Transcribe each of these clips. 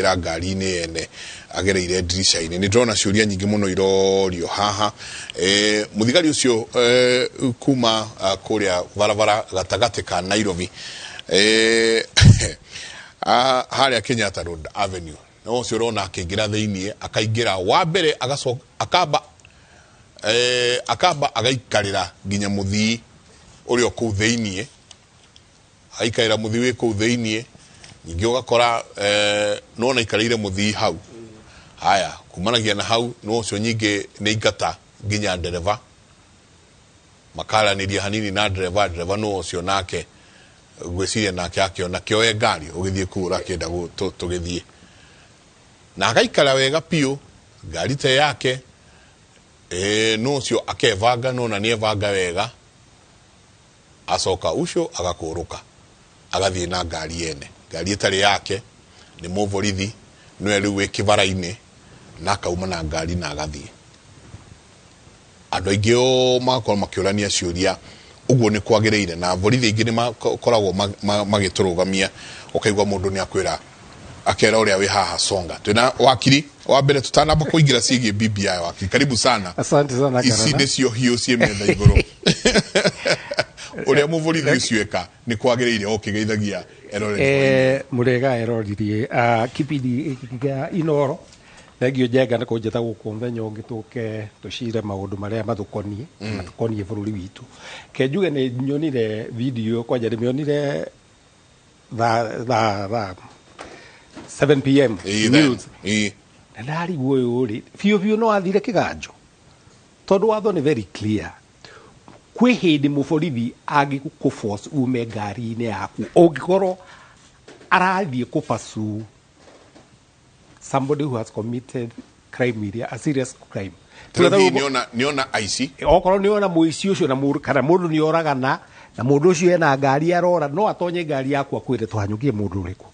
Akĩingĩra ngari-inĩ yene agereire ndirica-inĩ. Nĩ ndĩrona ciũria nyingĩ mũno irorio haha. Mũthigari ũcio kuma kũrĩa barabara gatagatĩ ka Nairobi, harĩa Kenyatta Road Avenue, no ũcio ũrona akĩingĩra thĩiniĩ, akaingĩra wa mbere, agacoka akamba akamba agaikarĩra nginya mũthii ũrĩa kũu thĩiniĩ, agaikarĩra mũthii wĩ kũu thĩiniĩ. Ningĩ ũgakora nona aikarĩire mũthii hau. Haya, kumanagia na hau no ũcio nyingĩ nĩ ingata nginya ndereba, makaranĩria hanini na ndereba. Ndereba no ũcio nake ngwĩciria nake akĩona kĩoe ngari ũgĩthiĩ kũu ũrakĩenda tũgĩthiĩ, na agaikara wega biũ ngari te yake. No ũcio akebanga, nona nĩ ebanga wega, acoka ũcio agakũrũka agathiĩ na ngari yene, ngari ĩtarĩ yake, nĩ mũborithi nĩwe rĩu wĩ kĩbara-inĩ, na akauma na ngari na agathiĩ. Andũ aingĩ o magakorwo makĩũrania ciũria, ũguo nĩ kwagĩrĩire? Na borithi aingĩ nĩ makoragwo magĩtũrũgamia, ũkaigua mũndũ nĩ akwĩra, akera ũrĩa wĩ haha, songa. Twĩna wakiri wa mbere, tũtanamba kũingĩra ciĩgiĩ BBI. Wakiri, karibu sana. Asante sana. Ici Karana. nĩcio hiũ ciĩ metha igũrũ. Ũrĩa mũborithi ũcio eka nĩ kwagĩrĩire ũkĩgeithagia eroreri? Mũrega eroriri kipindi gĩkĩ kĩa Inoro. Thengio Njenga nĩ kũnjĩta gũkũ mũthenya ũngĩ tũke tũcire maũndũ marĩa mathũkoniĩ bũrũri witũ. Ke njuge nĩ nyonire video, kwanja ndĩmĩonire thaa 7 p.m. News. Na ndarigwo ũyũ rĩ biũ biũ no athire kĩganjo, tondũ watho nĩ very clear. Kwĩ hĩndĩ mũborithi angĩkũ force ume ngari-inĩ yaku ũngĩkorwo arathiĩ kũ pursue somebody who has committed crime iria a serious crime. Tarĩu hihi nĩona aici. Okorwo nĩ ona mũici ũcio na mũndũ, kana mũndũ nĩ oragana na mũndũ ũcio ena ngari arora, no atonye ngari yaku akwĩre tũhanyũkie mũndũ ũrĩkũ.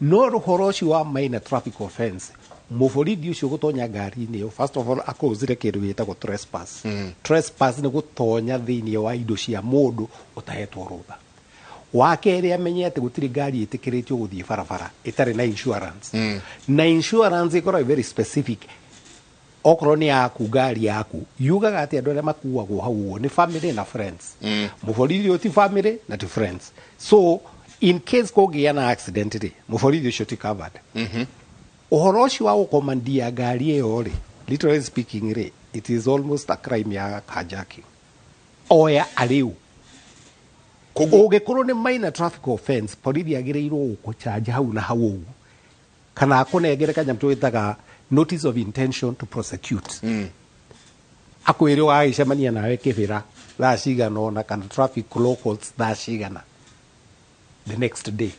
No ũhoro ũcio wa minor traffic offense, mũborithi ũcio gũtonya ngari-inĩ ĩyo, first of all akũhũthĩre kĩndũ gĩtagwo trespass. Trespass nĩ gũtonya thĩinĩ wa indo cia mũndũ ũtahetwo rũtha. Wa kerĩ, amenye atĩ gũtirĩ ngari ĩtĩkĩrĩtio gũthiĩ barabara ĩtarĩ na insurance, na insurance ĩkoragwo very specific. Okorwo nĩ yaku, ngari yaku, yugaga atĩ andũ arĩa makuagwo hau ũguo nĩ family na friends. Mũborithi ũyũ ti family na ti friends, so in case kũngĩgĩa na accident rĩ, mũborithi ũcio ti covered. Ũhoro ũcio wa gũkomandia ngari ĩyo rĩ, literally speaking rĩ, it is almost a crime ya carjacking oya arĩu. Koguo ũngĩkorwo nĩ minor traffic offense, borithi agĩrĩirwo gũkũcharge hau na hau ũguo, kana akũnengere kanyamũ twĩtaga notice of intention to prosecute, akwĩre ũgagĩcemania nawe Kĩbĩra thaa cigana ũna, kana traffic locals thaa cigana the next day.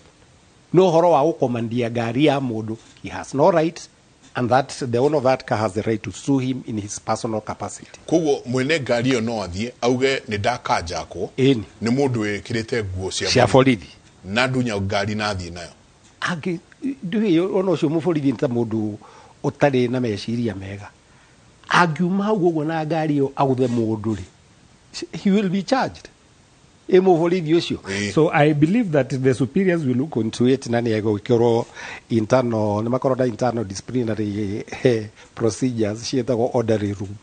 No ũhoro wa gũkomandia ngari ya mũndũ, he has no right, and that the owner of that car has the right to sue him in his personal capacity. Koguo mwene ngari ĩyo no athiĩ auge nĩ ndakanjakwo nĩ mũndũ wĩkĩrĩte nguo cia cia borithi na ndunya ngari na athiĩ nayo. Angĩ ndũĩ ona ũcio mũborithi nĩ ta mũndũ ũtarĩ na meciria mega. Angiuma hau ũguo na ngari ĩyo agũthe mũndũ rĩ, he will be charged, ĩ mũborithi ũcio. So I believe that the superiors will look into it, na nĩ egũgĩkorwo internal, nĩ makorwo na internal disciplinary procedures ciĩtagwo orderly room.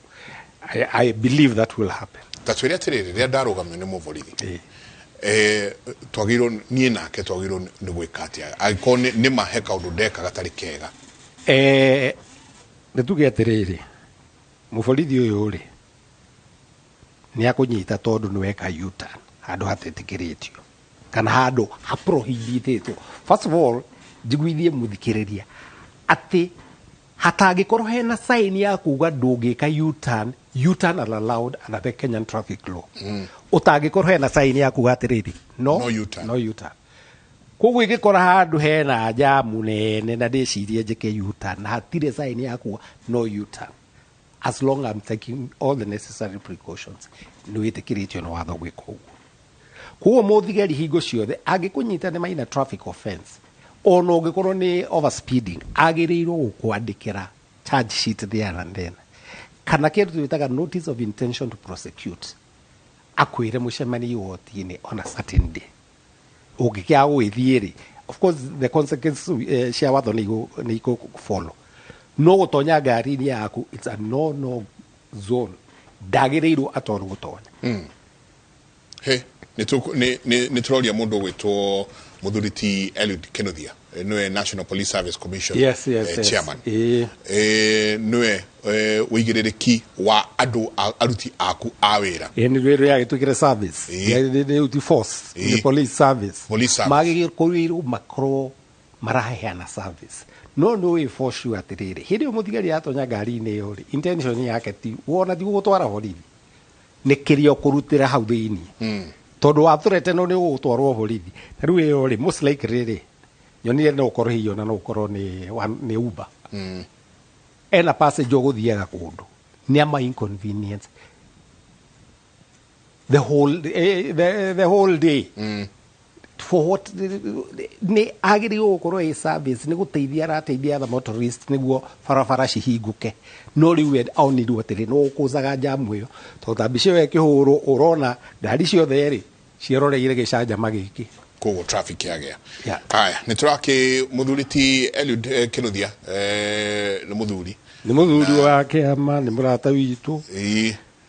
I believe that will happen. Ta twĩre atĩrĩrĩ, rĩrĩa ndarũgamio nĩ mũborithi, twagĩrĩirwo niĩ nake twagĩrĩirwo nĩ gwĩka atĩa angĩkorwo nĩ ma he kaũndũ ndeka gatarĩ kega? Nĩ tuge atĩrĩrĩ, mũborithi ũyũ rĩ, nĩ akũnyita tondũ nĩ weka U-turn handũ hatetĩkĩrĩtio kana handũ haprohibitĩtwo. First of all, njiguithie mũthikĩrĩria atĩ hatangĩkorwo hena sign ya kuga ndũngĩka U-turn, U-turn are allowed under the Kenyan traffic law. Ũtangĩkorwo hena sign ya kuga atĩrĩrĩ, no, No U-turn. No U-turn. Koguo ingĩkora handũ hena jamu nene na ndĩcirie njĩke U-turn na hatirĩ sign ya kuga no U-turn, as long I'm taking all the necessary precautions, nĩ wĩtĩkĩrĩtio nĩ watho gwĩka ũguo. Koguo mũthigari hingo ciothe angĩkũnyita nĩ minor traffic offense, ona ũngĩkorwo nĩ overspeeding, agĩrĩirwo gũkwandĩkĩra charge sheet there and then, kana kĩndũ twĩtaga notice of intention to prosecute, akwĩre mũcemanie igoti-inĩ on a certain day. Ũngĩkĩaga gũgĩthiĩ rĩ, Of course the consequences cia watho nĩ ikũ follow, no gũtonya ngari-inĩ yaku, it's a no no zone, ndagĩrĩirwo atoro gũtonya. He nĩ tũroria mũndũ ũgwĩtwo mũthuri ti Eliud Kinuthia, nĩwe National Police Service Commission chairman. Nĩwe ũigĩrĩrĩki wa andũ aruti aku a wĩra. Ĩ nĩ rĩrĩa yagĩtuĩkire service. Rĩu ti force, nĩ police service. Police service. Magĩrĩirwo makorwo maraheana service, no nĩ ũĩ for sure atĩrĩrĩ, hĩndĩ ĩyo mũthigari atonya ngari-inĩ ĩyo rĩ, intention yake ti wona ti gũgũtwara borithi, nĩ kĩrĩa ũkũrutĩra hau thĩinĩ, tondũ wathũrete no nĩ ũgũtwarwo borithi. Ta rĩu ĩyo rĩ, most likely rĩ, nyonire no ũkorwo hihi ona no ũkorwo nĩ Uber, ena passage ũgũthiaga kũndũ, nĩ ama inconvenience the whole day. For what? Nĩ agĩrĩirwo gũkorwo ĩ service, nĩ gũteithia arateithia other motorist nĩguo barabara cihingũke, no rĩu we onirwo atĩrĩ no ũkũcaga jamu ĩyo, tondũ ta mbica ĩyo ĩkĩhũrwo ũrona ngari ciothe rĩ cieroreire gĩcanjama gĩkĩ. Koguo traffic yagĩa. Yeah. Aya, nĩ tũrakĩ mũthuri ti Eliud Kinuthia, nĩ mũthuri. Nĩ mũthuri wa kĩama, nĩ mũrata witũ.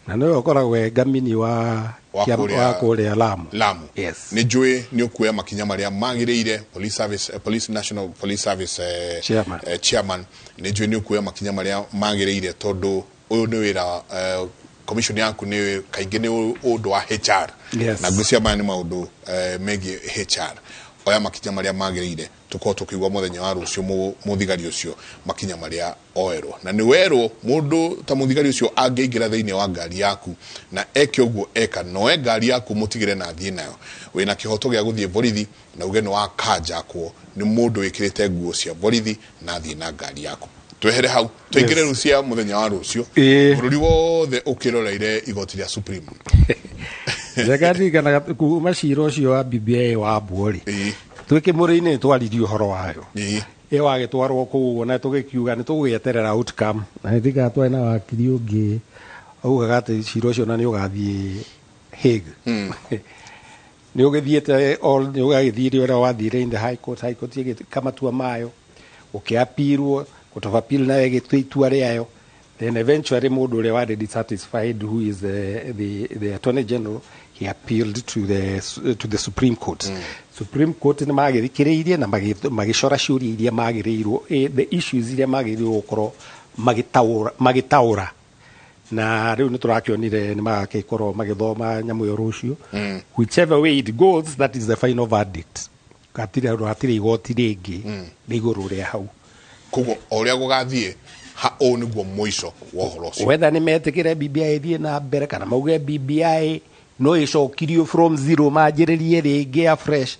Na nĩwe ũkoragwo e ngamini wa Wa wa kũrĩa Lamu. Lamu. Yes. Nĩ njũĩ nĩ ũkuoya makinya marĩa magĩrĩire. Police Service, Police, National Police Service Chairman. Chairman, nĩ njũĩ nĩ ũkuoya makinya marĩa magĩrĩire, tondũ ũyũ nĩ wĩra, commission yaku nĩ kaingĩ nĩ ũndũ wa HR. Na ngwĩciria maya nĩ maũndũ megiĩ HR. Oya makinya marĩa magĩrĩire, tũkorwo tũkĩigua mũthenya wa rũciũ mũthigari ũcio makinya marĩa oerwo. Na nĩ werwo mũndũ ta mũthigari ũcio angĩingĩra thĩinĩ wa ngari yaku na eke ũguo eka, noe ngari yaku mũtigĩre na athiĩ nayo, wĩna kĩhoto gĩa gũthiĩ borithi na uge nĩ wakanjakwo nĩ mũndũ wĩkĩrĩte nguo cia borithi na athiĩ na ngari yaku. Twehere hau, tũingĩre rĩu cia mũthenya wa rũciũ. Bũrũri wothe ũkĩroreire igoti rĩa Supreme. Njega, ndirikanaga kuma cira ũcio wa BBI wambwo rĩ, twĩ kĩmũrĩ-inĩ twaririe ũhoro wayo. Ĩ wagĩtwarwo kũu ũguo na tũgĩkiuga nĩ tũgũgĩeterera outcome, na nĩ ndirikanaga twarĩ na wakiri ũngĩ augaga atĩ cira ũcio na nĩ ũgathiĩ Hague. Nĩ ũgĩthiĩte all, nĩ ũgagĩthiire ũrĩa wathire in the high court. High court ĩgĩka matua mayo, gũkĩapirwo, Court of Appeal nayo ĩgĩtua itua rĩayo. Then eventually mũndũ ũrĩa warĩ dissatisfied, who is the Attorney General, he appealed to the Supreme Court. Supreme Court nĩ magĩthikĩrĩirie na magĩcora ciũria iria magĩrĩirwo, the issues iria magĩrĩirwo gũkorwo magĩtaũra, na rĩu nĩ tũrakĩonire nĩ magagĩkorwo magĩthoma nyamũ ĩyo rũciũ. Whichever way it goes, that is the final verdict. Hatirĩ igoti rĩngĩ rĩ igũrũ rĩa hau. Koguo o ũrĩa gũgathiĩ ha, ũũ nĩguo mũico wa ũhoro ũcio. Whether nĩ metĩkĩre BBI ĩthiĩ na mbere kana mauge BBI no ĩcokirio from zero, manjĩrĩrie rĩngĩ afresh,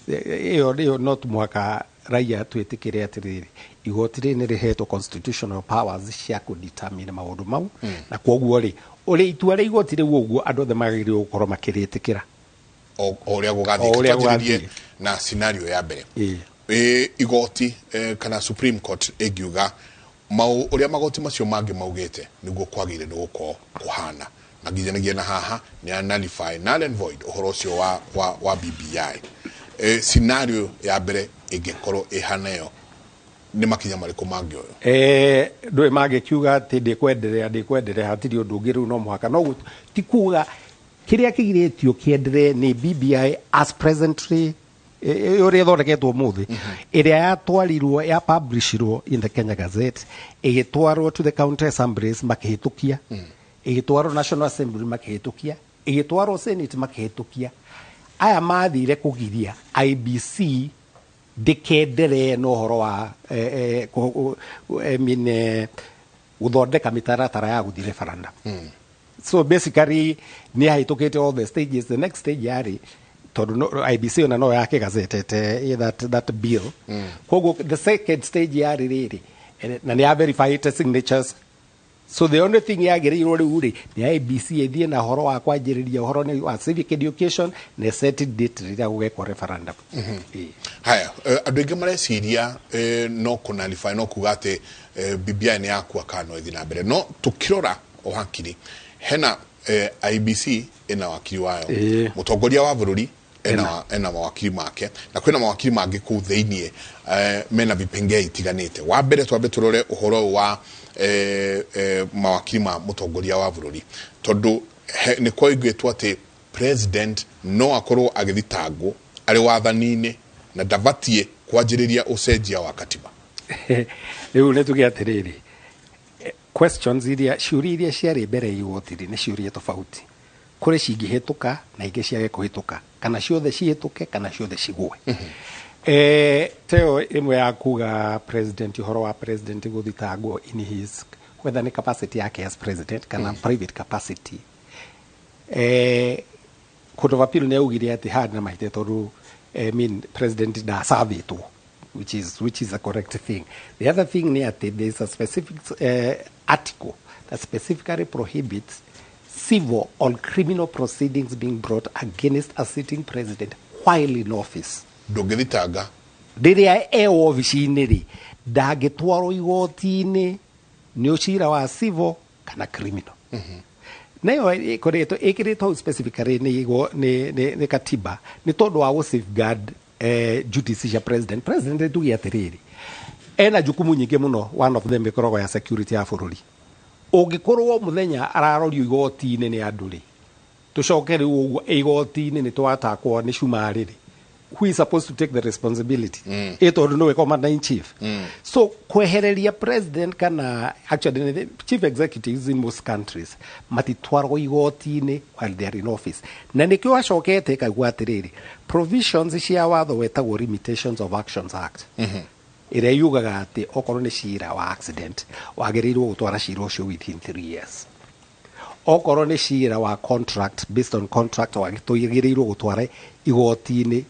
ĩyo no mũhaka raia twĩtĩkĩre atĩrĩrĩ, igoti rĩrĩ nĩ rĩhetwo constitutional powers cia kũdetermine maũndũ mau, na kwoguo rĩ, ũrĩa itua rĩa igoti rĩu ũguo andũ othe magĩrĩirwo gũkorwo makĩrĩtĩkĩra. O ũrĩa gũgathiĩ. O ũrĩa Twanjĩrĩrie gũgathiĩ. na scenario ya mbere. Igoti, kana Supreme Court ĩngiuga mau ũrĩa magoti macio mangĩ maugĩte nĩguo kwagĩrĩire nĩ gũkorwo kũhana, na nginyanagia na haha nĩ nullify, null and void ũhoro ũcio wa BBI, scenario ya mbere ĩngĩkorwo ĩhana ĩyo, nĩ makinya marĩkũ mangĩoywo? Ndũĩ mangĩkiuga atĩ ndĩkwenderea, hatirĩ ũndũ ũngĩ rĩu, no mũhaka no ti kuga kĩrĩa kĩgirĩtio kĩenderee nĩ BBI as presently, ũrĩa ĩthondeketwo ũmũthĩ, ĩrĩa yatwarirwo, ya publishirwo in the Kenya Gazette, ĩgĩtwarwo to the county assemblies makĩhĩtũkia, ĩgĩtwarwo National Assembly makĩhĩtũkia, ĩgĩtwarwo Senate makĩhĩtũkia. Aya mathire kũgiria IEBC ndĩkenderee na ũhoro wa I mean, gũthondeka mĩtaratara ya gũthiĩ referendum. So basically nĩ yahĩtũkĩte all the stages. The next stage yarĩ tondũ IEBC ona no yake gazetete that bill. Koguo the second stage yarĩ rĩrĩ, na nĩ ya verified signatures, so the only thing yagĩrĩirwo rĩu rĩ nĩ IEBC ĩthiĩ na ũhoro wa kwanjĩrĩria ũhoro nĩ wa civic education na set date rĩrĩa gũgekwo referendum. Ĩĩ. Haya, andũ aingĩ mareciria no kũnullify, no kuga atĩ BBI nĩ yakua kana no ĩthiĩ na mbere, no tũkĩrora wakiri hena IEBC ĩna wakiri wayo. Mũtongoria wa bũrũri Ena mawakiri make na kwĩna mawakiri mangĩ kũu thĩiniĩ, mena vipengee itiganĩte. Wa mbere, twambe tũrore ũhoro wa mawakiri ma mũtongoria wa bũrũri, tondũ nĩ kwoigĩtwo atĩ president no akorwo agĩthitangwo arĩ wathani-inĩ na ndabatiĩ kwanjĩrĩria ũcenjia wa katiba. Rĩu nĩ tuge atĩrĩrĩ, questions iria, ciũria iria ciarĩ mbere ya igoti rĩ, nĩ ciũria tofauti. Kũrĩ cingĩhĩtũka na ingĩ ciage kũhĩtũka, kana ciothe cihĩtũke kana ciothe cigũe. Teo ĩmwe ya kuga president, ũhoro wa president gũthitangwo in his, whether nĩ capacity yake as president kana private capacity, Court of Appeal nĩ yaugire atĩ haha na mahĩtia tondũ I mean, president ndacabĩtwo, which is a correct thing. The other thing nĩ atĩ there is a specific article that specifically prohibits civil or criminal proceedings being brought against a sitting president while in office. Ndũngĩthitanga. Rĩrĩa e obici-inĩ rĩ, ndangĩtwarwo igoti-inĩ nĩ ũcira wa civil kana criminal. Nayo ĩkoretwo ĩkĩrĩtwo hau specifically nĩ katiba nĩ tondũ wa gũ safeguard duties cia president. President, tuge atĩrĩrĩ, ena jukumu nyingĩ mũno. One of them ĩkoragwo ya security ya bũrũri. Ũngĩkorwo mũthenya ararorio igoti-inĩ nĩ andũ rĩ, tũcoke rĩu ũguo igoti-inĩ nĩ twatakwo nĩ cumarĩ rĩ, who is supposed to take the responsibility? Ĩ tondũ nĩwe commander in chief. So kwehereria president, kana actually the chief executives in most countries, matitwarwo igoti-inĩ while they are in office. Na nĩkĩo acokete ĩkaigua atĩrĩrĩ, provisions cia watho wetagwo Limitations of Actions Act, ĩrĩa yugaga atĩ okorwo nĩ cira wa accident, wagĩrĩirwo gũtwara cira ũcio within 3 years. Okorwo nĩ cira wa contract, based on contract, wagĩrĩirwo gũtwara igoti-inĩ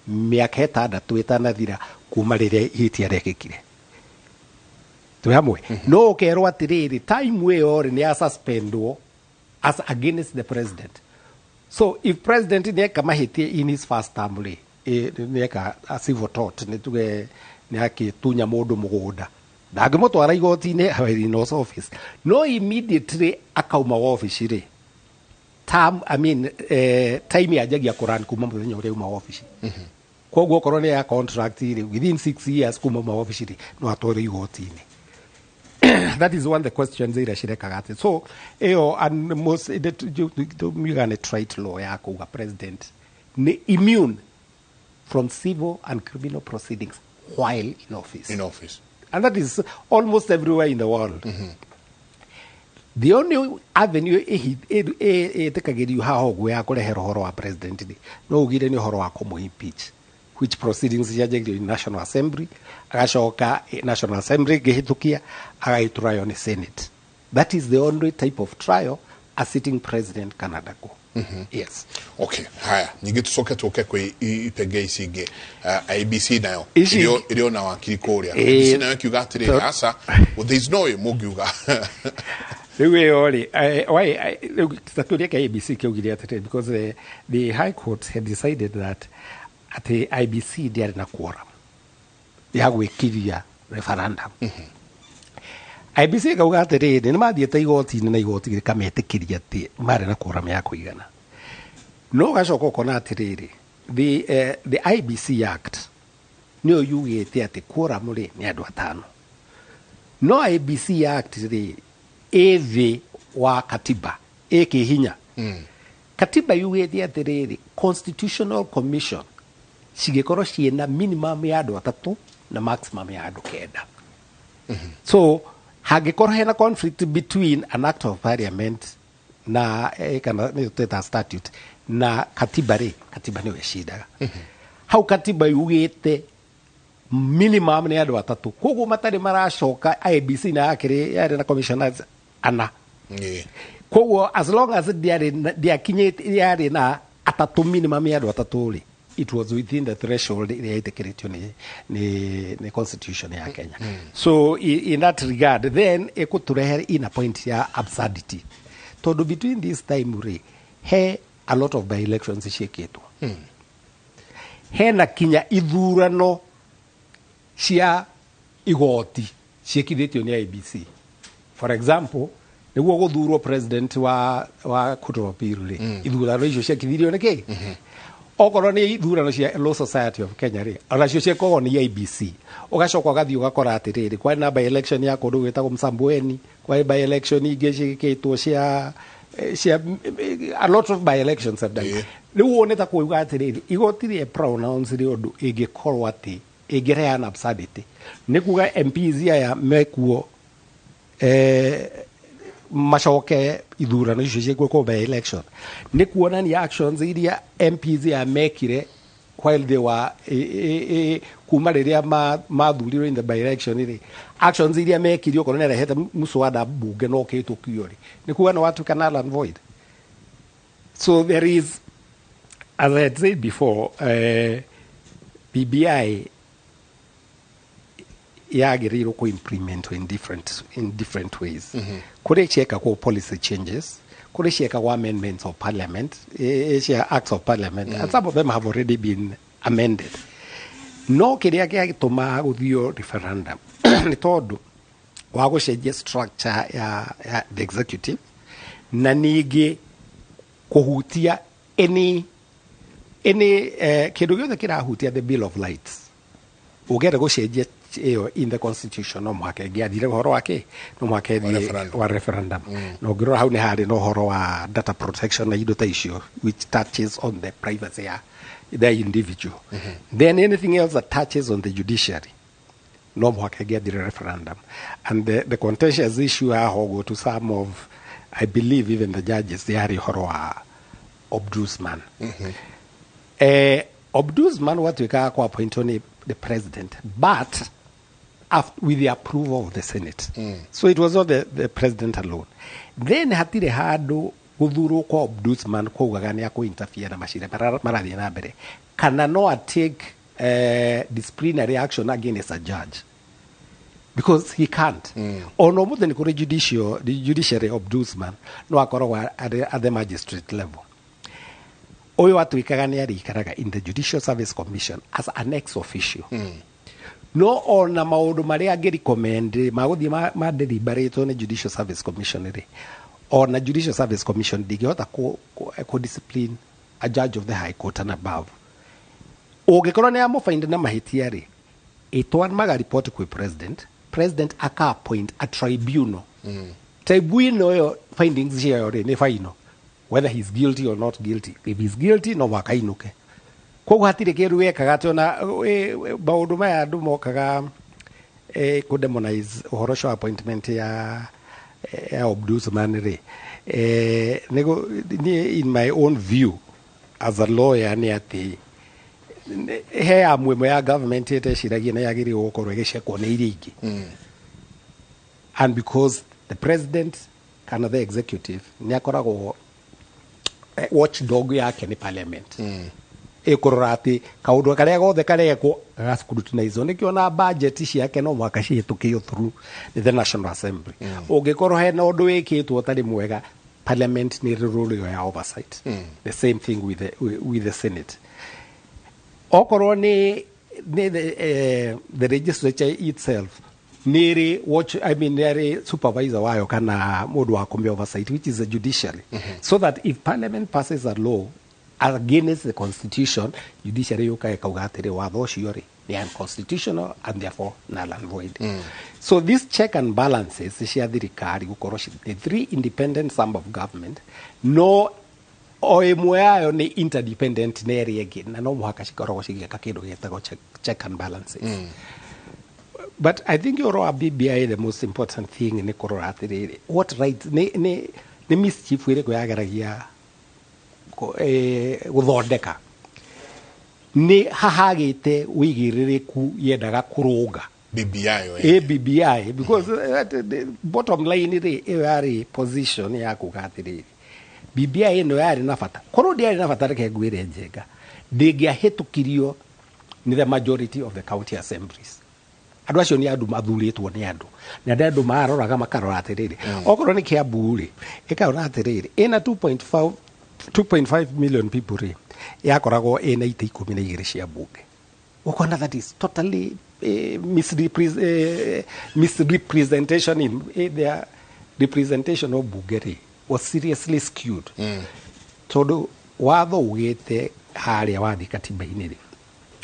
mĩaka 6 ĩtanathira kuma rĩrĩa ihĩtia rĩekĩkire. Twĩ hamwe? No ũkerwo atĩrĩrĩ, time ĩyo rĩ, nĩ ya suspendwo as against the president. So if president nĩeka mahĩtia in his first term rĩ, nĩeka a civil tort, nĩ tuge nĩ akĩtunya mũndũ mũgũnda, ndangĩmũtwara igoti-inĩ while in office. No immediately akauma wabici rĩ, term, I mean, time yanjagia kũrun kuma mũthenya ũrĩa uma wabici. Koguo okorwo nĩ ya contract rĩ, within 6 years kuma uma wabici rĩ, no atwarwo igoti-inĩ. That is one of the questions iria cirekaga atĩ so ĩyo, and most tumiuga nĩ trite law ya kuga president nĩ immune from civil and criminal proceedings while in office. In office. And that is almost everywhere in the world. The only avenue ĩtĩkagĩrio haha ũguo ya kũrehera ũhoro wa president rĩ, no ugire nĩ ũhoro wa kũmũ impeach, which proceedings cianjagĩrio in National Assembly, agacoka National Assembly ĩngĩhĩtũkia, agagĩtrial nĩ Senate. That is the only type of trial a sitting president can undergo. Yes. Okay, haya, ningĩ tũcoke tũke kwĩ ipenge ici ingĩ. IEBC nayo ĩrĩ ona wakiri kũrĩa. IEBC nayo ĩkiuga atĩrĩrĩ, aca, well, there is no way mũngiuga. Rĩu ĩyo rĩ, why rĩu kĩũria kĩa IEBC kĩaugire atĩrĩrĩ, because the High Court had decided that atĩ IEBC ndĩarĩ na quorum ya gwĩkiria referendum. IEBC ĩkauga atĩrĩrĩ, nĩ mathiĩte igoti-inĩ na igoti rĩkametĩkĩria atĩ marĩ na quorum ya kũigana. No ũgacoka ũkona atĩrĩrĩ, the IEBC Act nĩyo yugĩte atĩ quorum rĩ, nĩ andũ atano. No IEBC Act rĩ, ĩ thĩ wa katiba, ĩ kĩhinya. Katiba yugĩte atĩrĩrĩ, constitutional commission cigĩkorwo ciĩna minimum ya andũ atatũ na maximum ya andũ 9. So hangĩkorwo hena conflict between an act of parliament na kana nĩ twĩta statute na katiba rĩ, katiba nĩyo ĩcindaga hau. Katiba yugĩte minimum nĩ andũ atatũ, koguo matarĩ maracoka. IEBC na yakĩrĩ yarĩ na commissioners ana. Koguo as long as ndĩakinyĩte yarĩ na atatũ, minimum ya andũ atatũ rĩ, it was within the threshold ĩrĩa ĩtĩkĩrĩtio nĩ constitution ya Kenya. So in that regard then ĩkũtũrehere in a point ya absurdity, tondũ between this time rĩ, he a lot of by elections ciĩkĩtwo, hena kinya ithurano cia igoti ciĩkithĩtio nĩ IEBC. For example, nĩguo gũthurwo president wa Court of Appeal rĩ, ithurano icio ciekithirio nĩ kĩ? Okorwo nĩ ithurano cia Law Society of Kenya rĩ, onacio ciĩkagwo nĩ IEBC. Ũgacoka ũgathiĩ ũgakora atĩrĩrĩ, kwarĩ na by election ya kũndũ gwĩtagwo Msambweni, kwarĩ by election ingĩ ciĩkĩtwo cia a lot of by elections have done. Rĩu wone ta kuuga atĩrĩrĩ, igoti rĩa pronounce rĩ, ũndũ ĩngĩkorwo atĩ ĩngĩreana absurdity, nĩ kuga MPs aya mekuo macoke ithurano icio ciĩkwo by election, nĩ kuonania actions iria MPs aya mekire while they were kuma rĩrĩa mathurirwo in the by election rĩ, actions iria mekire, okorwo nĩ arehete muswada bunge no ũkĩhĩtũkio rĩ, nĩ kuga nĩ watuĩka null and void. So there is, as I had said before, BBI yagĩrĩirwo kũ implement in different ways. Kũrĩ ciekagwo policy changes, kũrĩ ciekagwo amendments of parliament, cia acts of parliament, and some of them have already been amended. No kĩrĩa gĩagĩtũma gũthio referendum nĩ tondũ wa gũcenjia structure ya the executive, na ningĩ kũhutia any kĩndũ gĩothe kĩrahutia the Bill of Rights. Ũngĩenda gũcenjia ĩyo in the constitution, no mũhaka ĩngĩathire ũhoro wa kĩ, no mũhaka ĩthiĩ referendum. Wa referendum. Na ũngĩrora hau nĩ harĩ na ũhoro wa data protection na indo ta icio, which touches on the privacy ya the individual. Then anything else that touches on the judiciary, no mũhaka ĩngĩathire referendum. And the contentious issue haha ũguo, to some of, I believe, even the judges, yarĩ ũhoro wa ombudsman. Ombudsman watuĩkaga kwa appointwo nĩ the president, but with the approval of the Senate. So it was not the president alone. Then hatirĩ handũ gũthurwo kwa ombudsman kwaugaga nĩ akũ interfere na macira marathiĩ na mbere, kana no a take disciplinary action against a judge, because he can't. Ona ũmũthĩ nĩ kũrĩ judiciary ombudsman, no akoragwo arĩ at the magistrate level. Ũyũ atuĩkaga nĩ arĩikaraga in the Judicial Service Commission as an ex officio. No ona maũndũ marĩa angĩrecommend magũthiĩ ma deliberatwo nĩ Judicial Service Commission rĩ, ona Judicial Service Commission ndingĩhota kũ discipline a judge of the High Court and above. Ũngĩkorwo nĩ amũfind na mahĩtia rĩ, ĩtwamaga report kwĩ president, president aka appoint a tribunal. Tribunal ĩyo findings ciayo rĩ, nĩ final, whether he's guilty or not guilty. If he's guilty, no mũhaka ainũke. Koguo hatirĩ kĩndũ wekaga atĩ ona maũndũ maya andũ mokaga kũ demonize ũhoro ũcio wa appointment ya ombudsman rĩ, niĩ in my own view as a lawyer nĩ atĩ he amwe ĩmwe ya government ĩteciragia na yagĩrĩirwo gũkorwo ĩgĩcekwo nĩ iria ingĩ. And because the president kana the executive nĩ akoragwo watchdog yake nĩ parliament, ĩkũrora atĩ kaũndũ karĩa gothe karekwo gagascrutinizwo. Nĩkĩo na budget ciake no mũhaka cihĩtũkio through the National Assembly. Ũngĩkorwo hena ũndũ wĩkĩtwo ũtarĩ mwega, parliament nĩ ĩrĩ role ĩyo ya oversight. The same thing with the Senate. Okorwo nĩ the legislature itself nĩ ĩrĩ watch, I mean, nĩ arĩ supervisor wayo kana mũndũ wa kũmĩ oversight, which is the judiciary, so that if parliament passes a law against the constitution, judiciary yũkaga ĩkauga atĩrĩ, watho ũcio rĩ, nĩ unconstitutional and therefore null and void. So these check and balances cia thirikari gũkorwo the three independent arm of government, no o ĩmwe yayo nĩ interdependent na ĩrĩa ĩngĩ, na no mũhaka cikoragwo cigĩka kĩndũ gĩtagwo check and balances. But I think ũhoro wa BBI, the most important thing nĩ kũrora atĩrĩrĩ, what right nĩ mischief ĩrĩkũ yageragia gũthondeka, nĩ hahagĩte wĩigĩrĩrĩku yendaga kũrũnga. BBI we. A BBI, because the bottom line rĩ, ĩyo yarĩ position ya kuga atĩrĩrĩ, BBI ĩno yarĩ na bata. Korwo ndĩarĩ na bata, reke ngwĩre Njenga, ndĩngĩahĩtũkirio nĩ the majority of the county assemblies. Andũ acio nĩ andũ mathurĩtwo nĩ andũ, na nĩ andũ maroraga makarora atĩrĩrĩ, okorwo nĩ Kiambu rĩ, ĩkarora atĩrĩrĩ, ĩna 2.5 million people rĩ, yakoragwo ĩna itĩ 12 cia bunge. Ũkona that is totally misrepresentation in their representation of bunge rĩ was seriously skewed, tondũ watho ugĩte Harĩa wathiĩ katiba-inĩ rĩ,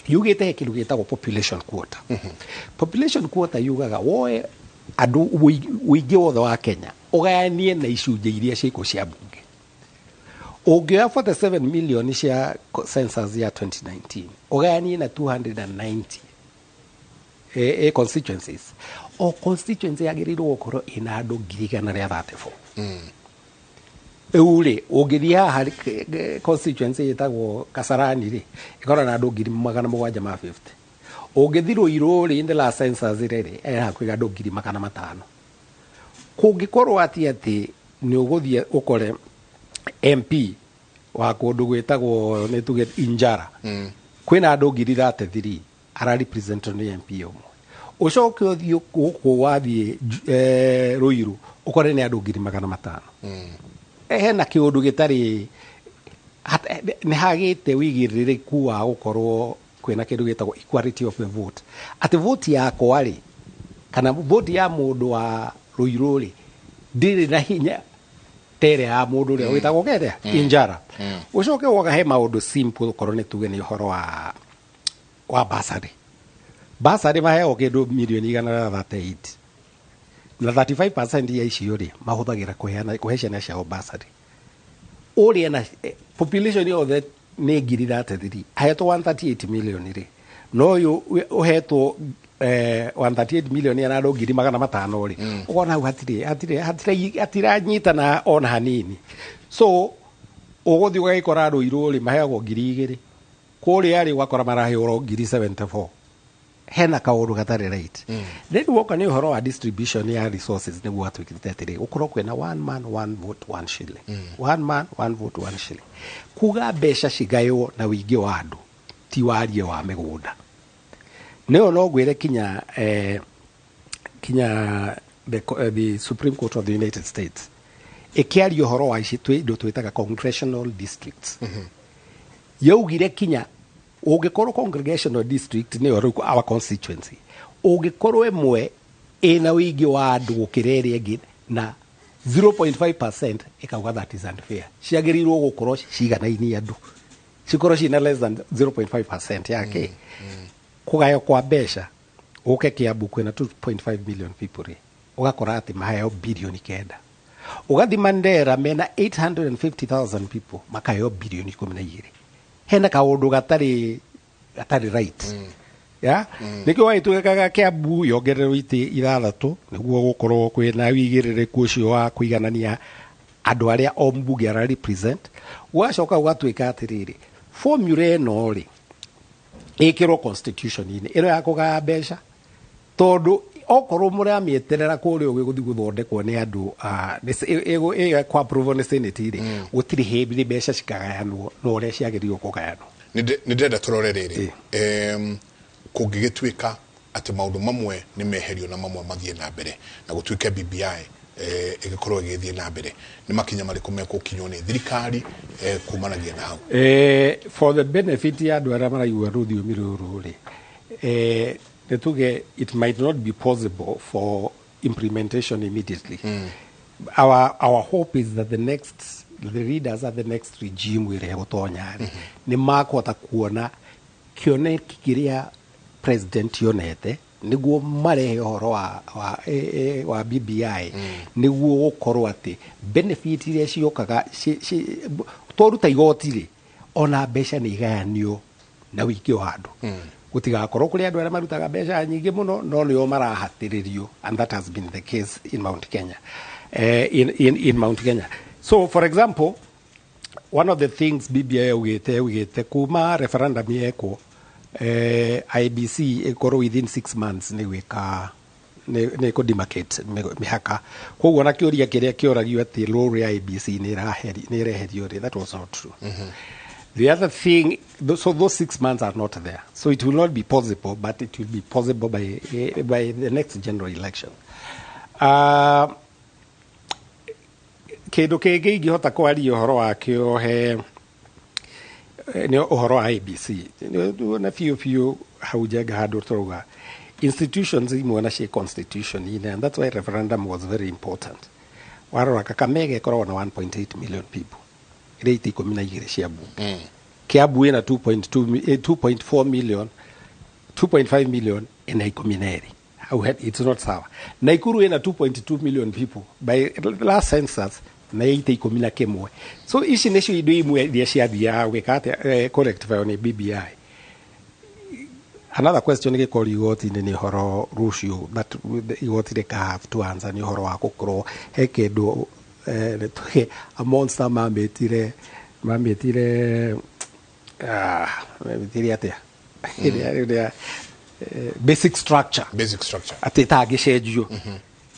yugĩte he kĩndũ gĩtagwo population quota. Population quota yugaga woe andũ ũingĩ wothe wa Kenya, ũgayanie na icunjĩ iria ciĩkuo cia mbunge. Ũngĩoya 47 million cia census ya 2019, ũgayanie na 290 constituencies, o constituency yagĩrĩirwo gũkorwo ĩna andũ 134,000. Rĩu rĩ, ũngĩthiĩ haha constituency ĩtagwo Kasarani rĩ, ĩkoragwo na andũ 750,000. Ũngĩthiĩ Ruiru rĩ, in the last census rĩ, ĩ hakuhĩ andũ 500,000. Kũngĩkorwo atĩ nĩ ũgũthiĩ ũkore MP wa kũndũ gwĩtagwo, nĩ tuge, Injara, kwĩna andũ 33,000 ara represent nĩ MP ũmwe, ũcoke ũthiĩ gũkũ wathiĩ Ruiru ũkore nĩ andũ 500,000, hena kĩũndũ gĩtarĩ nĩ hagĩte wĩigĩrĩrĩku wa gũkorwo kwĩna kĩndũ gĩtagwo equality of the vote, atĩ vote yakwa rĩ, kana vote ya mũndũ wa Ruiru rĩ, ndĩrĩ na hinya tere ya mũndũ ũrĩa wĩtagwo kerea Injara. Ũcoke woga he maũndũ simple, ũkorwo nĩ tuge nĩ ũhoro wa bursary. Bursary maheagwo kĩndũ mirioni 138, na 35% ya icio rĩ, mahũthagĩra kũheana, kũhe ciana ciao bursary. Ũrĩa na population yothe nĩ 33,000, ahetwo 138 million rĩ, no ũyũ ũhetwo 138 million ya andũ 500,000 rĩ, ũkona hau hatirĩ hatiranyitana ona hanini. So ũgũthiĩ ũgagĩkora Ruiru rĩ, maheagwo 2,000, kũrĩa rĩ, ũgakora maraheo 74,000. Hena kaũndũ gatarĩ right. Then woka nĩ ũhoro wa distribution ya resources, nĩguo atuĩkĩte atĩrĩ, gũkorwo kwĩna one man one vote one shilling, one man one vote one shilling, kuga mbeca cigaywo na ũingĩ wa andũ, ti warie wa mĩgũnda. Nĩyo no ngwĩre kinya kinya the Supreme Court of the United States ĩkĩaria ũhoro wa ici indo twĩtaga congressional districts, yaugire kinya ũngĩkorwo congregational district, nĩyo rĩu our constituency, ũngĩkorwo ĩmwe ĩna ũingĩ wa andũ gũkĩra ĩrĩa ĩngĩ na 0.5%, ĩkauga that is unfair, ciagĩrĩirwo gũkorwo ciganainie andũ, cikorwo ciĩna less than 0.5% yake. Kũgaywo kwa mbeca, ũke Kiambu kwĩna 2.5 million people rĩ, ũgakora atĩ maheo 9 birioni. Ũgathi Mandera mena 850,000 people, makaheo 12 birioni. Hena kaũndũ gatarĩ right ya nĩkĩo wagĩtuĩkaga Kiambu yongererwo itĩ ithathatũ, nĩguo gũkorwo kwĩna wĩigĩrĩrĩku ũcio wa kũiganania andũ arĩa o mbunge ara represent. Gũgacoka gũgatuĩka atĩrĩrĩ, formula ĩno rĩ, ĩkĩrwo constitution-inĩ ĩno ya kũgaya mbeca, tondũ okorwo mũramĩeterera kũrĩa ũgĩ gũthiĩ gũthondekwo nĩ andũ kwa approve nĩ Senate rĩ, gũtirĩ hĩndĩ mbeca cikagayanwo na ũrĩa ciagĩrĩirwo kũgayanwo. Nĩ ndĩrenda tũrore rĩrĩ, kũngĩgĩtuĩka atĩ maũndũ mamwe nĩ meherio na mamwe mathiĩ na mbere, na gũtuĩke BBI ĩgĩkorwo ĩgĩthiĩ na mbere, nĩ makinya marĩkũ mekũkinywo nĩ thirikari kumanagia na hau? For the benefit ya andũ arĩa maraigua rũthiomi rũrũ rĩ, nĩ tuge it might not be possible for implementation immediately. Our hope is that the leaders at the next regime ĩrĩa ĩgũtonya rĩ, nĩ makũhota kuona kĩoneki kĩrĩa president yonete, nĩguo marehe ũhoro wa BBI, nĩguo gũkorwo atĩ benefit iria ciũkaga twaruta igoti rĩ, ona mbeca nĩ igayanio na ũingĩ wa andũ, gũtigakorwo kũrĩ andũ arĩa marutaga mbeca nyingĩ mũno no nĩo marahatĩrĩrio, and that has been the case in Mount Kenya, in Mount Kenya. So for example, one of the things BBI yaugĩte kuma referendum yekwo, IEBC ĩkorwo within 6 months nĩ gwĩka nĩ kũ demarcate mĩhaka. Koguo na kĩũria kĩrĩa kĩoragio atĩ role ya IEBC nĩ ĩreherio rĩ, that was not true. The other thing, so those 6 months are not there, so it will not be possible, but it will be possible by the next general election. Kĩndũ kĩngĩ ingĩhota kwaria ũhoro wakĩo he nĩ ũhoro wa IEBC. Na biũ biũ hau njenga handũ tũrauga institutions imwe na ciĩ constitution-inĩ, and that's why referendum was very important. Warora Kakamega ĩkoragwo na 1.8 million people, ĩrĩ itĩ 12 cia mbunge. Kiambu ĩna 2.2 2.4 million, 2.5 million, ĩna 12. Hau it's not sawa. Naikuru ĩna 2.2 million people by last census na ĩite 11. So ici nĩcio indo imwe iria ciathiaga gwĩka atĩa, correctify nĩ BBI. Another question gĩkorio igoti-inĩ nĩ ũhoro rũciũ that igoti rĩka have to answer nĩ ũhoro wa gũkorwo he kĩndũ tuge a monster mamĩtire atĩa ĩrĩa basic structure. Basic structure. Atĩ ĩtangĩcenjio.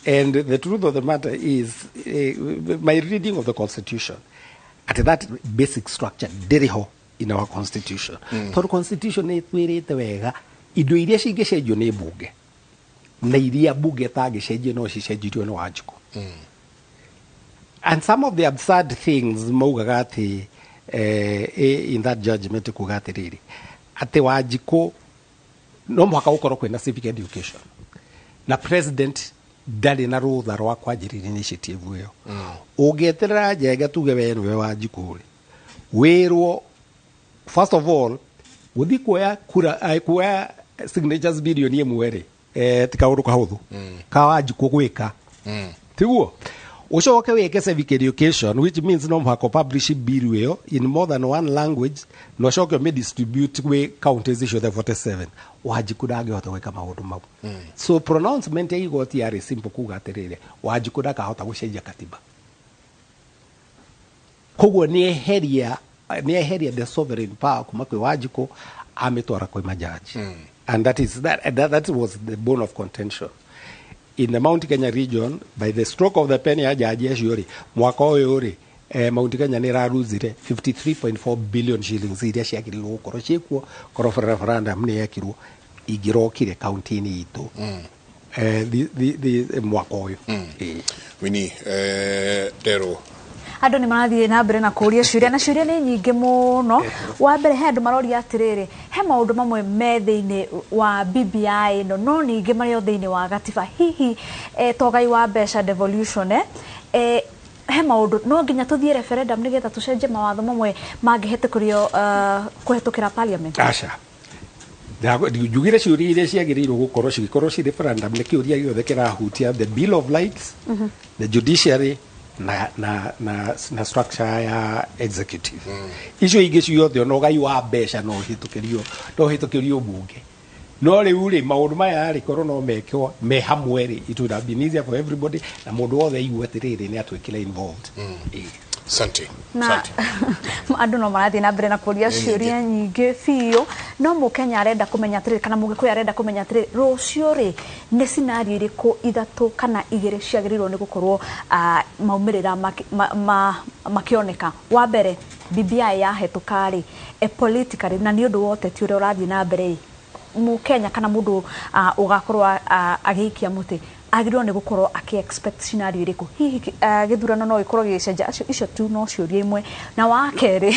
And the truth of the matter is, my reading of the constitution, atĩ that basic structure ndĩrĩ ho in our constitution, tondũ constitution nĩ ĩtwĩrĩte wega indo iria cingĩcenjio nĩ mbunge na iria mbunge ĩtangĩcenjio no cicenjirio nĩ Wanjikũ. And some of the absurd things maugaga atĩ in that judgment kuga atĩrĩrĩ, atĩ Wanjikũ no mũhaka gũkorwo kwĩna civic education na president ndarĩ na rũtha rwa kwanjĩrĩria initiative ĩyo. Ũngĩeterera Njenga tuge we nĩwe Wanjikũ rĩ, wĩrwo first of all gũthiĩ kuoya kura, kuoya signatures 1 billion rĩ, ti kaũndũ kahũthũ ka Wanjikũ gwĩka, tiguo? Ucoke wike civic education, which means no mũhaka publish bill ĩyo in more than one language na ũcoke ũmĩ distribute gwĩ counties ciothe 47. Wanjikũ ndangĩhota gwĩka maũndũ mau. So pronouncement ya igoti yarĩ simple, kuga atĩrĩrĩ, Wanjikũ ndakahota gũcenjia katiba. Koguo nĩ eheria the sovereign power kuma kwĩ Wanjikũ, amĩtwara kwĩ majaji. And that is that, that, that was the bone of contention in the Mount Kenya region. By the stroke of the pen ya jaji acio rĩ, mwaka ũyũ rĩ, Mount Kenya nĩ ĩraruzire 53.4 billion shillings iria ciagĩrĩirwo gũkorwo ciĩkuo korwo referendum nĩ yekirwo, ingĩrokire kaunti-inĩ itũ mwaka ũyũ. Ĩĩ. Wini Ndero. Andũ nĩ marathiĩ na mbere na kũria ciũria, na ciũria nĩ nyingĩ mũno. Wa mbere, he andũ maroria atĩrĩrĩ, he maũndũ mamwe me thĩinĩ wa BBI ĩno no ningĩ marĩ o thĩinĩ wa gatiba, hihi togai wa mbeca, devolution, he maũndũ no nginya tũthiĩ referendum nĩgetha tũcenjie mawatho mamwe mangĩhetũkĩrio kũhetũkĩra parliament? Aca. Njugire ciũria iria ciagĩrĩirwo gũkorwo cigĩkorwo ci referendum nĩ kĩũria gĩothe kĩrahutia the Bill of Rights, the judiciary na structure ya executive. Icio ingĩ ciothe, ona ũgai wa mbeca, no ũhĩtũkĩrio mbunge. No rĩu rĩ, maũndũ maya rĩ, korwo no mekwo me hamwe rĩ, it would have been easier for everybody na mũndũ wothe aigue atĩrĩrĩ nĩ atuĩkire involved. Ĩĩ. Asante. Na Asante. Andũ no marathiĩ na mbere na kũria ciũria nyingĩ biũ, no mũkenya arenda kũmenya atĩrĩrĩ, kana mũgĩkũyũ arenda kũmenya atĩrĩrĩ, rũciũ rĩ, nĩ scenario irĩkũ ithatũ kana igĩrĩ ciagĩrĩirwo nĩ gũkorwo maumĩrĩra makĩoneka? Wa mbere, BBI yahetũka rĩ, politically na nĩ ũndũ wa ũteti ũrĩa ũrathiĩ na mbere rĩ, mũkenya kana mũndũ ũgakorwo agĩikia mũtĩ agĩrĩirwo nĩ gũkorwo akĩ expect scenario ĩrĩkũ? Hihi gĩthurano no gĩkorwo gĩgĩcenjia? Acio icio tu no ciũria imwe. Na wa kerĩ,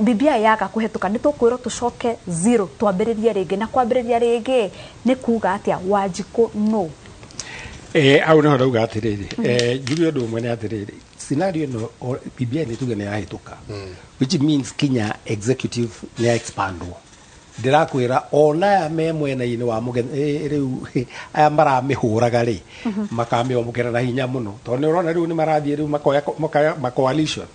BBI yaga kũhetũka, nĩ tũkwĩrwo tũcoke zero, twambĩrĩrie rĩngĩ? Na kwambĩrĩria rĩngĩ nĩ kuga atĩa? Wanjikũ no Hau niho ndauga atĩrĩrĩ, njuge ũndũ ũmwe nĩ atĩrĩrĩ, scenario ĩno BBI nĩ tuge nĩ yahĩtũka, which means kinya executive nĩ ya expandwo. Ndĩrakwĩra ona aya me mwena-inĩ wa rĩu aya maramĩhũraga rĩ, makamĩamũkĩra na hinya mũno, tondũ nĩ ũrona rĩu nĩ marathiĩ rĩu makoya ma coalition.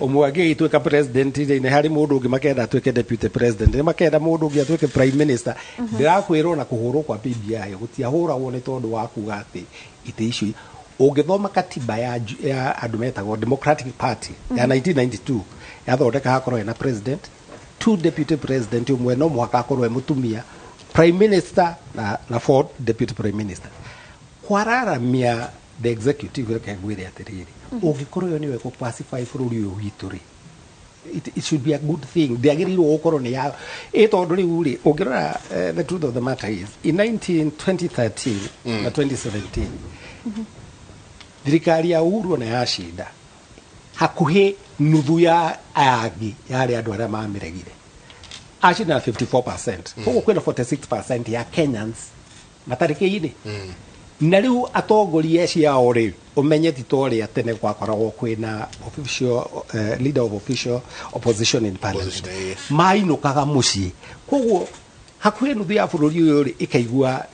Ũmwe angĩgĩtuĩka president rĩ, nĩ harĩ mũndũ ũngĩ makenda atuĩke deputy president, nĩ makenda mũndũ ũngĩ atuĩke prime minister. Ndĩrakwĩra ona kũhũrwo kwa BBI gũtiahũragwo nĩ tondũ wa kuga atĩ itĩ icio. Ũngĩthoma katiba ya andũ metagwo Democratic Party ya 1992, yathondeka hakorwo hena president, two deputy president, ũmwe no mũhaka akorwo e mũtumia, prime minister na four deputy prime minister. Kwararamia the executive, reke ngwĩre atĩrĩrĩ, ũngĩkorwo ĩyo nĩyo ĩgũ-pacify bũrũri ũyũ witũ rĩ, it should be a good thing. Ndĩagĩrĩirwo gũkorwo nĩ ya ĩ, tondũ rĩu rĩ, ũngĩrora, the truth of the matter is in 19 2013 na 2017, thirikari ya Uhuru ona yacinda, hakuhĩ nuthu ya aya angĩ yarĩ andũ arĩa mamĩregire. Acinda na 54%, koguo kwĩna 46% ya Kenyans matarĩ kĩinĩ. Na rĩu atongoria acio ao rĩ, ũmenye ti ta ũrĩa tene gwakoragwo kwĩna official, leader of official opposition in parliament. Opposition, yes. Mainũkaga mũciĩ, koguo hakuhĩ nuthu ya bũrũri ũyũ rĩ ĩkaigua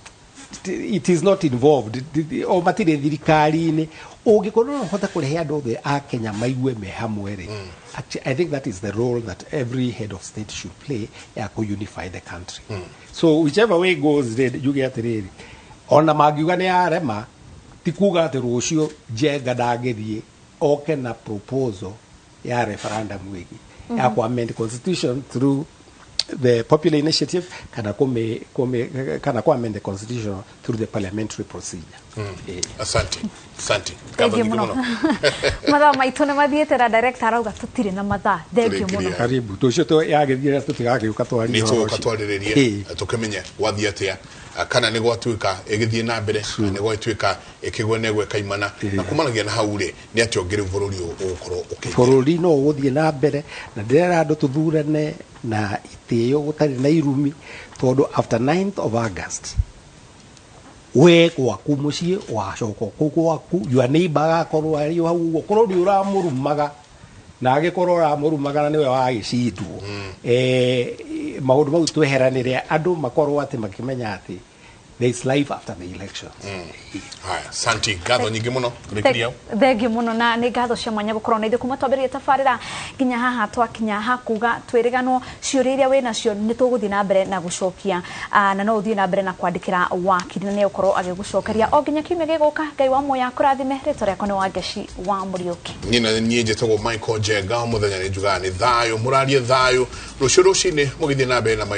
it is not involved, o matirĩ thirikari-inĩ. Ũngĩkorwo no ũhote kũrehe andũ othe a Kenya maigue me hamwe rĩ, actually, I think that is the role that every head of state should play ya ku unify the country. So whichever way goes rĩ, njuge atĩrĩrĩ, ona mangiuga nĩ yarema, ti kuga atĩ rũciũ Njenga ndangĩthiĩ oke na proposal ya referendum ĩngĩ ya ku amend constitution through the popular initiative kana kumi kana ku amend the constitution through the parliamentary procedure. Asante, asante. Ngatho Thengiũ nyingĩ mũno. mũno. Mathaa maitũ nĩ mathiĩte na director arauga tũtirĩ na mathaa. Thengiũ mũno. Tũrĩkĩria. Karibu tũcio yagĩthire tũtigagĩũka twarie Nĩ ũhoro tũgũka ũcio. twarĩrĩrie tũkĩmenye gwathiĩ atĩa, kana nĩ gwatuĩka ĩgĩthiĩ na mbere, kana nĩ gwatuĩka ĩkĩgwe na ĩgwe kaimana, na kumanagia na hau rĩ, nĩ atĩa ũngĩ rĩu bũrũri ũyũ ũgũkorwo ũkĩingĩra? Bũrũri no ũgũthiĩ na mbere, na ndĩrera andũ tũthurane na itĩo gũtarĩ na irumi, tondũ after 9th of August we gwaku mũciĩ wacoka kũu gwaku, your neighbor agakorwo arĩ o hau ũguo, korwo nĩ ũramũrumaga na agĩkorwo ũramũrumaga na nĩwe wagĩcindwo. Maũndũ mau tweheranĩre, andũ makorwo atĩ makĩmenya atĩ there is life after the elections. Haya, asante, ngatho nyingĩ mũno, tũrĩkĩria hau. Thengiũ mũno, na nĩ ngatho cia mwanya gũkorwo na ithuĩ kuma twambĩrĩria tabarĩra nginya haha twakinya hakuga twĩrĩganwo. Ciũria iria wĩ nacio nĩ tũgũthiĩ na mbere na gũcokia. Na no ũthiĩ na mbere na kwandĩkĩra wakiri na nĩ egũkorwo agĩgũcokeria o nginya kiumia gĩgũka. Ngai wa muoyo akũrathime. Rĩtwa rĩakwa nĩ Wangeci wa Mũriũki. Niĩ na niĩ njĩtagwo Michael Njenga. O mũthenya nĩ njugaga nĩ thayũ, mũrarie thayũ rũciũ rũcinĩ mũgĩthiĩ na mbere na